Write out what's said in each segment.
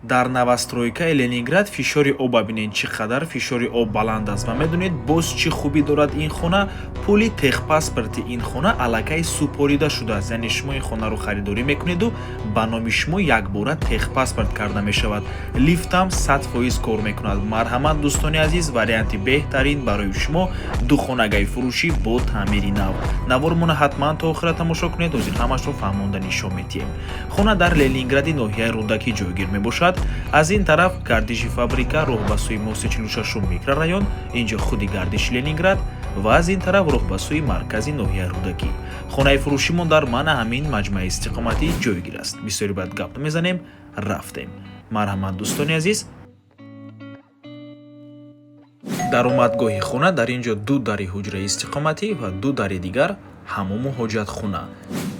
Дар новостройкаи Ленинград фишори об, бинед, чӣ қадар фишори об баланд аст. Ва медонед, боз чӣ хубӣ дорад ин хона? Пули техпаспорти ин хона аллакай супорида шудааст, яъне шумо ин хонаро харидорӣ мекунеду ба номи шумо якбора техпаспорт карда мешавад. Лифтам 100% кор мекунад. Марҳамат, дӯстони азиз, варианти беҳтарин барои шумо: духонагаи фурӯшӣ бо таъмири нав. Навормона ҳатман то охира тамошо кунед, ҳозир ҳамашро фаҳмонда нишон медиҳем. Хона дар Ленингради ноҳияи Рӯдакӣ ҷойгир мебошад. Аз ин тараф гардиши фабрика, роҳ ба сӯи мости 46 микрорайон, инҷо худи гардиши Ленинград, ва аз ин тараф роҳ ба сӯи маркази ноҳияи Рӯдакӣ. Хонаи фурӯшимон дар мана ҳамин маҷмӯаи истиқоматӣ ҷойгир аст. Бисёри баъд гап намезанем, рафтем. Марҳамат, дӯстони азиз. Даромадгоҳи хона: дар ин ҷо ду дари ҳуҷраи истиқоматӣ ва ду дари дигар ҳамому ҳоҷатхона.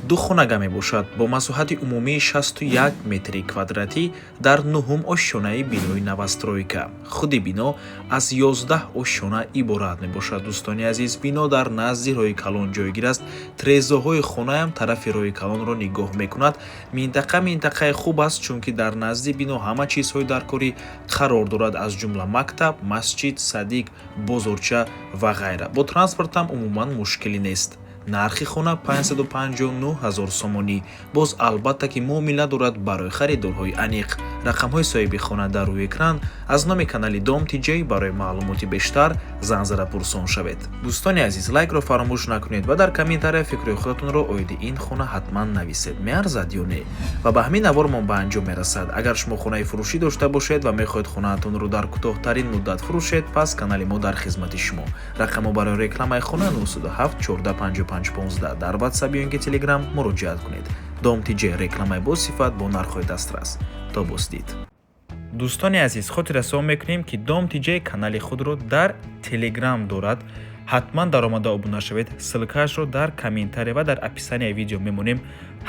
Ду хонага мебошад бо масоҳати умумии 61 метри квадратӣ дар нуҳум ошёнаи бинои новостройка. Худи бино аз 11 ошёна иборат мебошад. Дӯстони азиз, бино дар назди роҳи калон ҷойгир аст. Трезоҳои хонаам тарафи роҳи калонро нигоҳ мекунад. Минтақа минтақаи хуб аст, чунки дар назди бино ҳама чизҳои даркорӣ қарор дорад, аз ҷумла мактаб, масҷид, садик, бозорча ва ғайра. Бо транспортам умуман мушкилӣ нест. Нархи хона 559 ҳазор сомонӣ. Боз, албатта, ки муомила дорад барои харидорҳои аниқ. Рақамҳои соҳиби хона дар рӯи экран. Аз номи канали Дом Тиҷей барои маълумоти бештар занг зада пурсон шавед. Дӯстони азиз, лайкро фаромӯш накунед ва дар комментария фикрҳои худатонро оиди ин хона ҳатман нависед, меарзад ё не. Ва ба ҳамин навормон ба анҷом мерасад. Агар шумо хонаи фурӯшӣ дошта бошед ва мехоҳед хонаатонро дар кӯтоҳтарин муддат фурӯшед, пас канали мо дар хизмати шумо. Рақамҳо барои рекламаи хона 907 14 55 15. Дар Ватсап ё ин ки Телеграм муроҷиат кунед. Дом Тиҷе: рекламаи босифат бо нархҳои дастрас. То боздид. Дӯстони азиз, хотиррасон мекунем, ки Дом Тиҷе канали худро дар Телеграм дорад. Ҳатман даромада обуна шавед. Ссылкаашро дар комментария ва дар описанияи видео мемонем.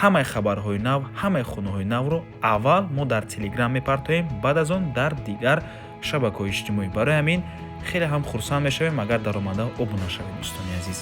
Ҳамаи хабарҳои нав, ҳамаи хонаҳои навро аввал мо дар Телеграм мепартоем, баъд аз он дар дигар шабакаҳои иҷтимоӣ. Барои ҳамин хеле ҳам хурсанд мешавем, агар даромада обуна шавед, дӯстони азиз.